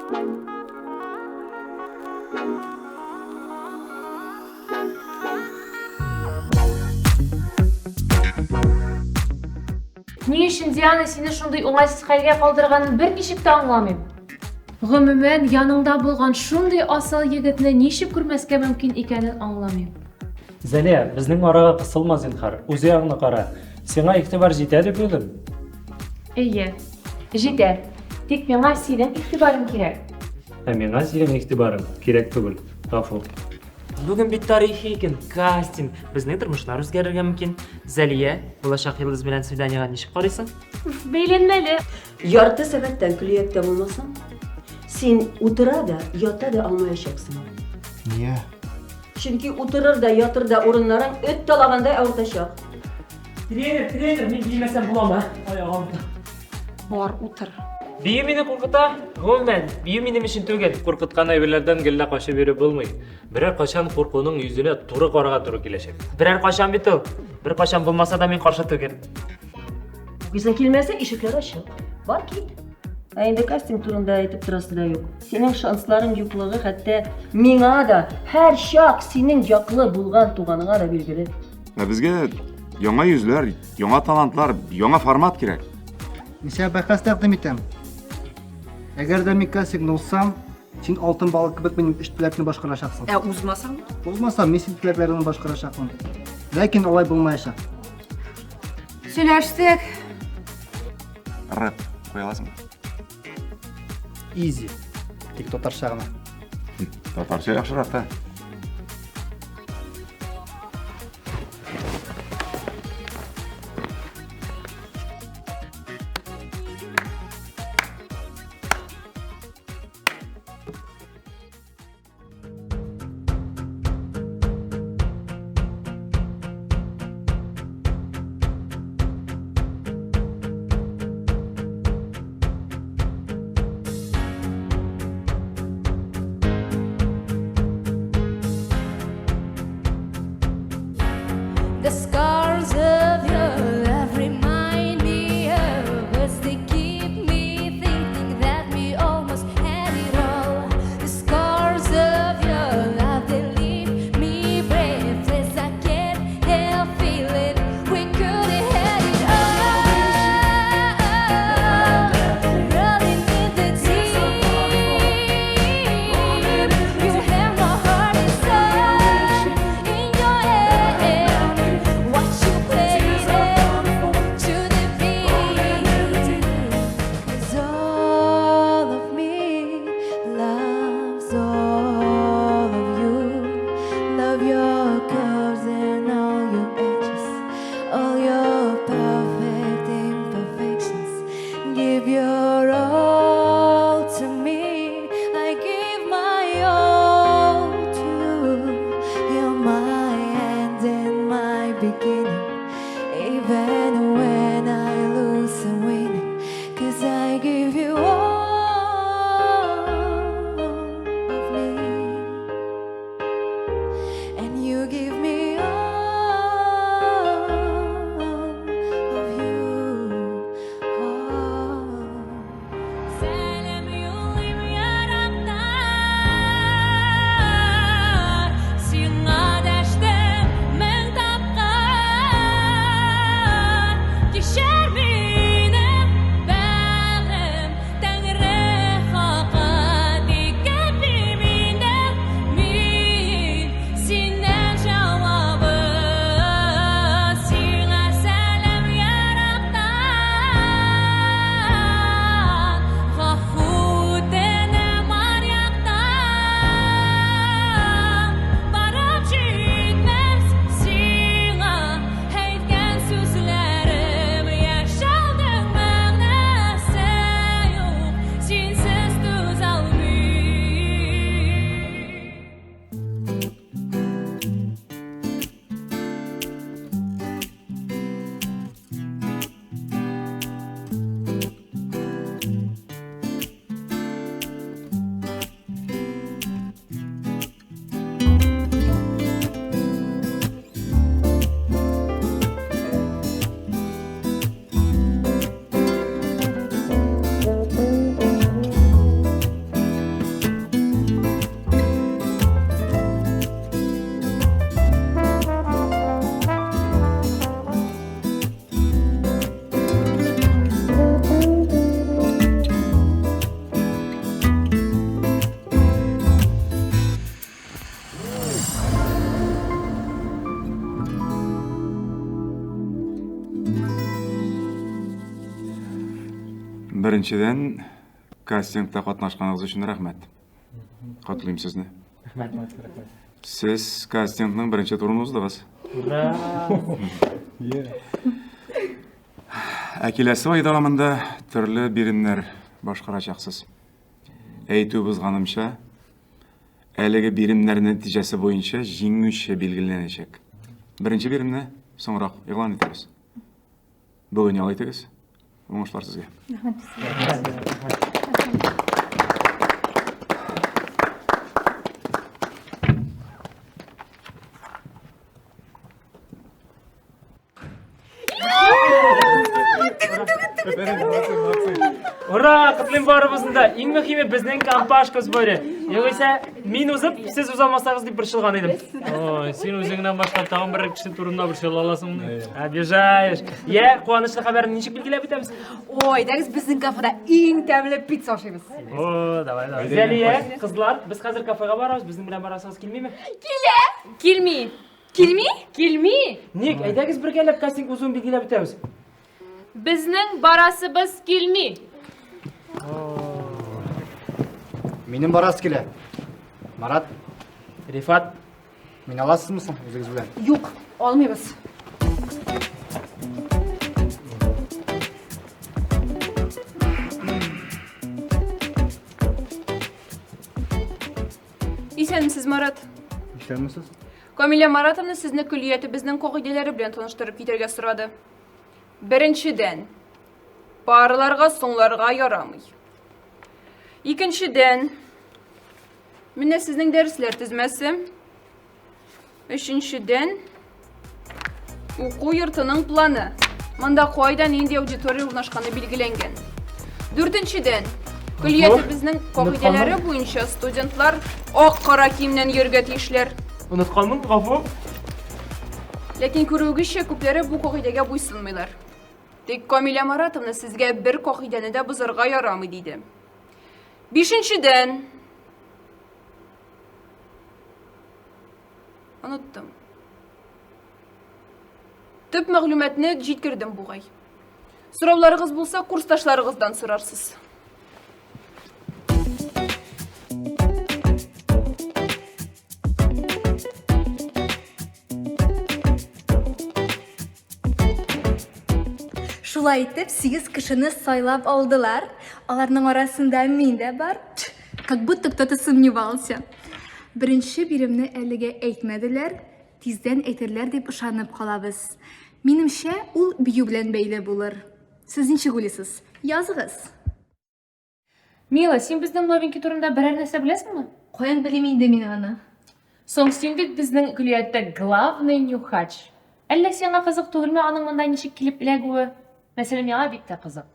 Ни өчен Диана сине шундый уңайсыз хәлгә калдырганын берничек тә аңламыйм. Гомумән, яныңда булган шундый асыл егетне ничек күрмәскә мөмкин икәнен аңламыйм. Зәлия, безнең арага кысылма, зинһар. Үз ягыңны кара. Сиңа игътибар җитә дип уйлыйм. Әйе, җитә. Тик миңа синең игътибарың кирәк. Ә миңа синең игътибарың кирәк түгел. Гафу. Бүген бит тарихи көн, кастинг. Безнең тормышлар үзгәрергә мөмкин. Зәлия, булачак йолдыз белән свиданиега ничек карыйсың? Бәйләнмәле. Ярты сәгатьтән көллияттә булмасаң, син утыра да, ята да алмаячаксың. Нигә? Чөнки утырыр да, ятыр да урыннарың эт талагандай авыртачак. Тренер, тренер, мин биемәсәм буламы? Аягым. Бар, утыр. Бию мине куркыта. Гомумән, бию минем өчен түгел. Куркыткан әйберләрдән гел дә качып йөреп булмый. Берәр кайчан куркуның йөзенә туры карарга туры киләчәк. Берәр кайчан бит ул. Бер кайчан булмаса да мин каршы түгел. Укыйсың килмәсә, ишекләр ачык. Бар кит. Ә инде кастинг турында әйтеп торасы да юк. Синең шансларың юклыгы хәтта миңа да, һәрчак синең яклы булган туганыңа да билгеле. Ә безгә яңа йөзләр, яңа талантлар, яңа формат кирәк. Мин сиңа бәхәс тәкъдим итәм. Әгәр дә мин кастингны узсам, син алтын балык кебек минем өч теләкне башкарачаксың. Ә узмасаң? Узмасам, мин синең теләкләреңне башкарачакмын. Ләкин алай булмаячак. Сөйләштек. Рэп куя аласыңмы? Изи. Тик татарча гына. Татарча яхшырак та. The scars of your love remind me of us. They keep me thinking that we almost had it all. The scars of your love, they leave me breathless. I can't help feeling we could have had it all. Rolling in the deep, you have my heart inside in your hand. Watch you play it to the beat. 'Cause all of me loves all of you. Love your curves and all your edges, all your perfect imperfections. Give your all to me. I give my all to you. You're my end and my beginning. Even when I lose, I'm winning. 'Cause I give you all of me. And you give me all of you. Oh. Сәлам юллыйм ерактан, Сиңа дәштем мең тапкыр. Кичер мине, бәгърем, Беренчедән, кастингта катнашканыгыз өчен рәхмәт. Котлыйм сезне. Рәхмәт, рәхмәт. Сез кастингның беренче турын уздыгыз. Ура! Ә киләсе ай дәвамында төрле биремнәр башкарачаксыз. Әйтү бозганымча, әлеге биремнәр нәтиҗәсе буенча җиңүче билгеләнәчәк. Беренче биремне соңрак игълан итәбез. Бүген ял итегез. Уңышлар сезгә. Рәхмәт. Ура! Котлыйм барыбызны да. Иң мөһиме безнең компашка в сборе. Югыйсә, мин узып, сез уза алмасагыз дип борчылган идем. Ой, син үзеңнән башка тагын бер кеше турында борчыла аласыңмы? Обижаешь. Я, куанычлы хәбәрне ничек билгеләп үтәбез? Ой, әйдәгез безнең кафеда иң тәмле пицца ашыйбыз. О, давай, давай. Зәлия, кызлар, без хәзер кафега барабыз, безнең белән барасыгыз килмиме? Килә! Килми. Килми? Килми. Ник, әйдәгез бергәләп кастинг узуын билгеләп үтәбез. Безнең барасыбыз килми. Минем барасы килә. Марат. Рифат. Мине аласызмы соң үзегез белән? Юк, алмыйбыз. Исәнмесез, Марат. Исәнмесез. Камилә Маратовна сезне көллиятебезнең кагыйдәләре белән таныштырып китәргә сорады. Беренчедән, параларга соңларга ярамый. Икенчедән, менә сезнең дәресләр тезмәсе. Өченчедән, уку йортының планы. Монда кайда нинди аудитория урнашканы билгеләнгән. Дүртенчедән, көллиятебезнең кагыйдәләре буенча студентлар ак кара киемнән йөрергә тиешләр. Онытканмын, гафу. Ләкин күрүегезчә, күпләре бу кагыйдәгә буйсынмыйлар. Тик Камилә Маратовна сезгә бер кагыйдәне дә бозарга ярамый диде. Бишенчедән, Оныттым. Төп мәгълүматны җиткердем бугай. Сорауларыгыз булса, курсташларыгыздан сорарсыз. Шулай итеп, 8 кешене сайлап алдылар. Аларның арасында мин дә бар. Как будто кто-то сомневался. Беренче биремне әлегә әйтмәделәр, тиздән әйтерләр дип ышанып калабыз. Минемчә, ул бию белән бәйле булыр. Сез ничек уйлыйсыз? Языгыз. Мила, син безнең новенький турында берәр нәрсә беләсеңме? Каян белим инде мин аны? Соң син бит безнең көллияттә главный нюхач. Әллә сиңа кызык түгелме аның монда ничек килеп эләгүе? Мәсәлән, миңа бик тә кызык.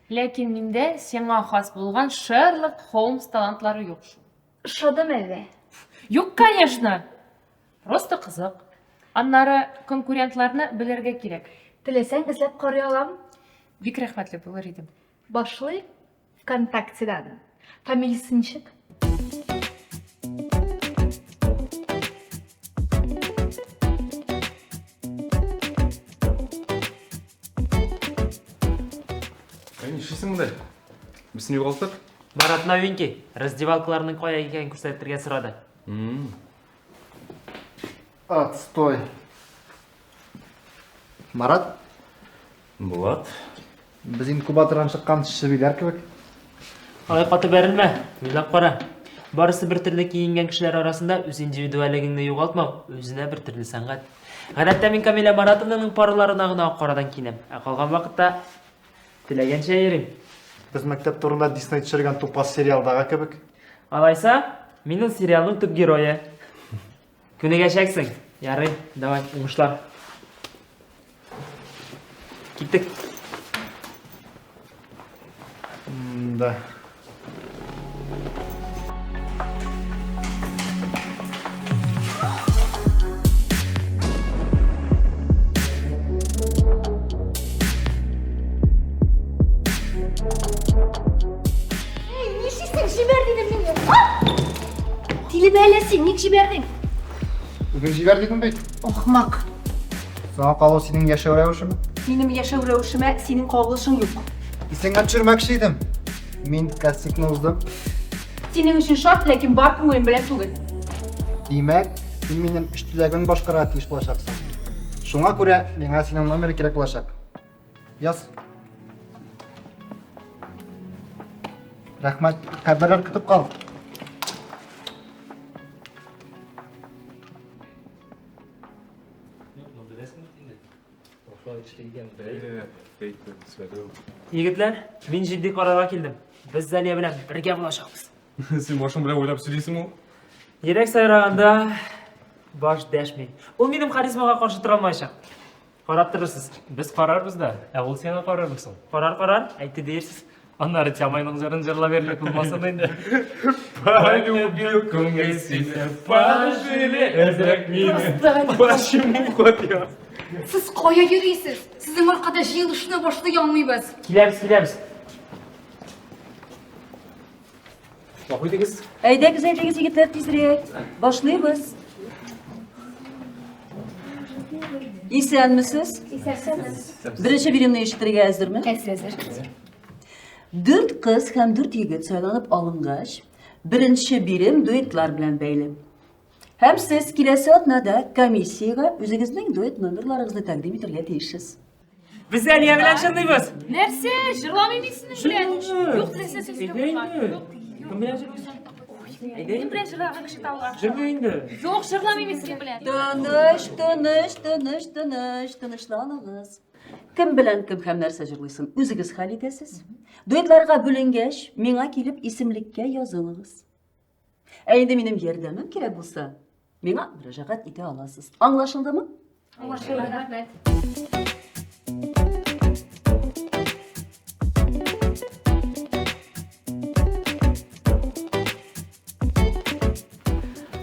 Ләкин миндә сиңа хас булган Шерлок Холмс талантлары юк шул. Ошадым әллә? Юк, конечно. Просто кызык. Аннары конкурентларны белергә кирәк. Теләсәң, эзләп карый алам. Бик рәхмәтле булыр идем. Башлыйк ВКонтактедан. Фамилиясе ничек? Әй, нишлисең монда? Без сине югалттык. Марат новенький, раздевалкаларның кая икәнен күрсәтергә сорады. Отстой. Марат? Булат. Без инкубатордан чыккан чебиләр кебек. Алай каты бәрелмә, уйлап кара. Барысы бер төрле киенгән кешеләр арасында үз индивидуальлегеңне югалтмау, үзенә бер төрле сәнгать. Гадәттә мин Камилә Маратовнаның парларына гына ак карадан киенәм, ә калган вакытта теләгәнчә йөрим. Без мәктәп турында Дисней төшергән тупас сериалдагы кебек. Алайса, мин ул сериалның төп герое. Күнегәчәксең. Ярый, давай, уңышлар. Киттек. Да. Нишлисең? Җибәр дидем мин. Тиле әллә син, ник җибәрдең? Үзең җибәр дидем бит. Ахмак. Соңа калу синең яшәү рәвешеме? Минем яшәү рәвешемә синең кагылышың юк. Исеңә төшермәкче идем. мин кастингны уздым. Синең өчен шат, ләкин бар күңелем белән түгел. Димәк, син минем өч теләгемне башкарырга тиеш булачаксың. Шуңа күрә миңа синең номер кирәк булачак. Яз. Рәхмәт. Хәбәрләр көтеп кал. Егетләр, мин җитди карарга килдем. Без Залия белән бергә булачакбыз. Син башың белән уйлап сөйлисеңме ул? Йөрәк сайраганда баш дәшми. Ул минем харизмага каршы тора алмаячак. Карап торырсыз. Без карарбыз да, ә ул сиңа карармы соң? Карар, карар, әйтте диерсез. Аннары Тямайның җырын җырлап йөрерлек булмасын инде. Полюбил күңел сине, пожалей, әзрәк мине. Почему хоть я? Сез кая йөрисез? Сезнең аркада җыелышны башлый алмыйбыз. Киләбез, киләбез. Гафу итегез. Әйдәгез, әйдәгез, егетләр, тизрәк. Башлыйбыз. Исәнмесез? Исәнмесез. Беренче биремне ишетергә әзерме? Әзер, әзер. Дүрт кыз һәм дүрт егет сайланып алынгач, беренче бирем дуэтлар белән бәйле. Һәм сез киләсе атнада комиссиягә үзегезнең дуэт номерларыгызны тәкъдим итәргә тиешсез. Без Әлия белән җырлыйбыз. Нәрсә? Җырламыйм мин синең белән. Юк, нәрсә сүз Әйдә инде. Кем белән җырлыйсың? Әйдә Минем белән җырлаган кеше табылган. Җырлый инде. Юк, җырламыйм мин синең белән. Тыныч, тыныч, тыныч, тыныч, тынычланыгыз. Кем белән кем һәм нәрсә җырлыйсын үзегез хәл итәсез. Дуэтларга бүленгәч, миңа килеп исемлеккә язылыгыз. Ә инде минем ярдәмем кирәк булса, миңа мөрәҗәгать итә аласыз. Аңлашылдымы? Аңлашылды, рәхмәт.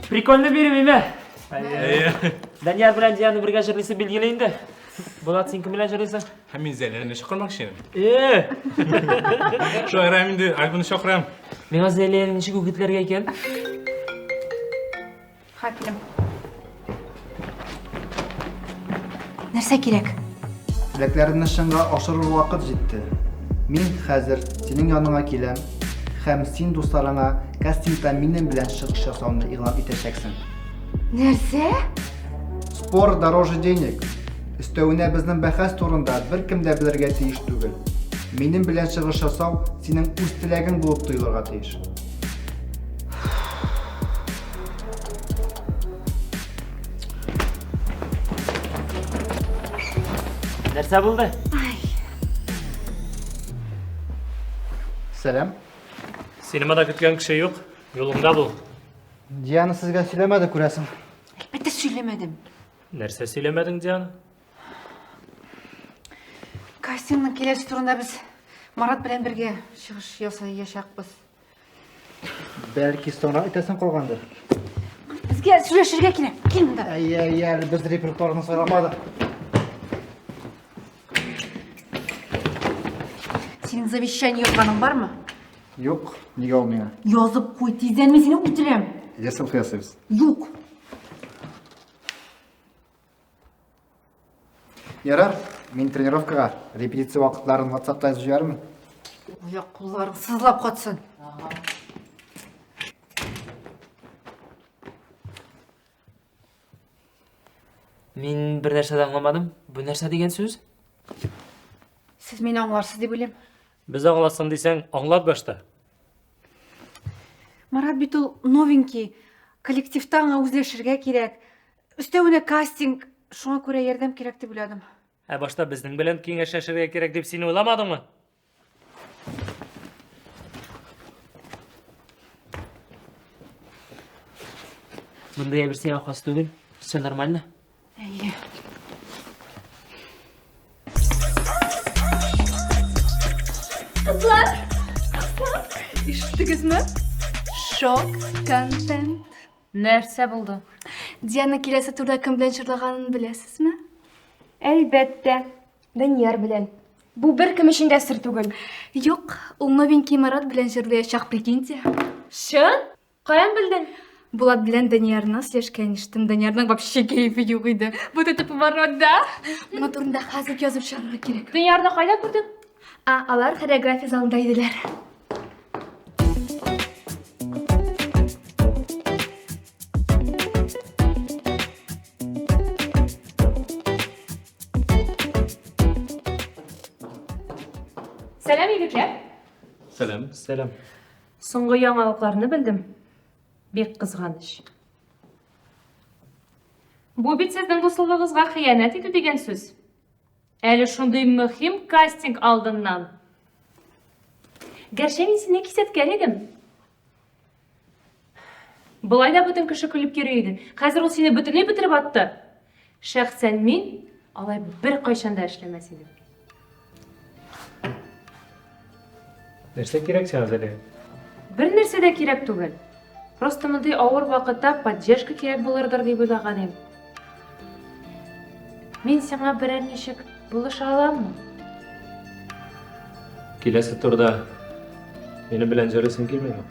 Прикольно бирем, име? Данияр белән Диана бергә җырлыйсы билгеле инде. Булат, син кем белән җырлыйсың? Һәм мин Зәлияне чакырмакчы идем. Э! Шулай инде Альбаны чакырам. Миңа Зәлияне ничек үгетләргә икән? Хаким. Нәрсә кирәк? Теләкләремне чынга ашырыр вакыт җитте. Мин хәзер синең яныңа киләм һәм син дусларыңа кастингта минем белән чыгыш ясауны игълан итәчәксең. Нәрсә? Спор дороже денег. Өстәвенә безнең бәхәс турында беркем дә белергә тиеш түгел. Минем белән чыгыш ясау синең үз теләгең булып тоелырга тиеш. Нәрсә булды? Сәлам. Сине монда көткән кеше юк. Юлыңда бул. Диана сезгә сөйләмәде, күрәсең. Әлбәттә сөйләмәдем. Нәрсә сөйләмәдең, Диана? Кастингның киләсе турында без Марат белән бергә чыгыш ясаячакбыз. Бәлки соңрак итәсең калгандыр. Безгә сөйләшергә кирәк. Кил монда. Әйе, әйе, әле без репертуарны сайламадык. Синең завещание язганың бармы? Юк, нигә ул миңа? Язып куй, тиздән мин сине үтерәм. Я селфи ясыйбыз. Юк. Ярар, мин тренировкага, репетиция вакытларын WhatsAppта язып җибәрермен. Аяк кулларың сызлап катсын. Мин бер нәрсә дә аңламадым. Бу нәрсә дигән сүз? Сез мине аңларсыз дип уйлыйм. Без аңласын дисәң, аңлат башта. Марат бит ул новенький. Коллективта аңа үзләшергә кирәк. Өстәвенә кастинг, шуңа күрә ярдәм кирәк дип уйладым. Ә башта безнең белән киңәшләшергә кирәк дип син уйламадыңмы? Мондый әйбер сиңа хас түгел. Все нормально? Әйе. Кызлар, ишеттегезме? Шок контент. Нәрсә булды? Диана киләсе турда кем белән җырлаганын беләсезме? Әлбәттә, Данияр белән. Бу беркем өчен дә сер түгел. Юк, ул новенький Марат белән җырлаячак, прикиньте. Чын? Каян белдең? Булат белән Даниярның сөйләшкәнен ишеттем. Даниярның вообще кәефе юк иде. Вот это поворот, да? Моның турында хәзер язып чыгарга кирәк. Даниярны кайда күрдең? А, алар хореография залында иделәр. Сәлам. Сәлам. Соңгы яңалыкларны белдем. Бик кызганыч. Бу бит сезнең дуслыгыгызга хыянәт итү дигән сүз. Әле шундый мөһим кастинг алдыннан. Гәрчә мин сине кисәткән идем. Болай да бөтен кеше көлеп йөри иде. Хәзер ул сине бөтенләй бетереп атты. Шәхсән мин алай беркайчан да эшләмәс идем. Нәрсә кирәк сиңа, Зәлия? Бер нәрсә дә кирәк түгел. Просто мондый авыр вакытта поддержка кирәк булырдыр дип уйлаган идем. Мин сиңа берәр ничек булыша аламмы? Киләсе турда минем белән җырлыйсың килмиме?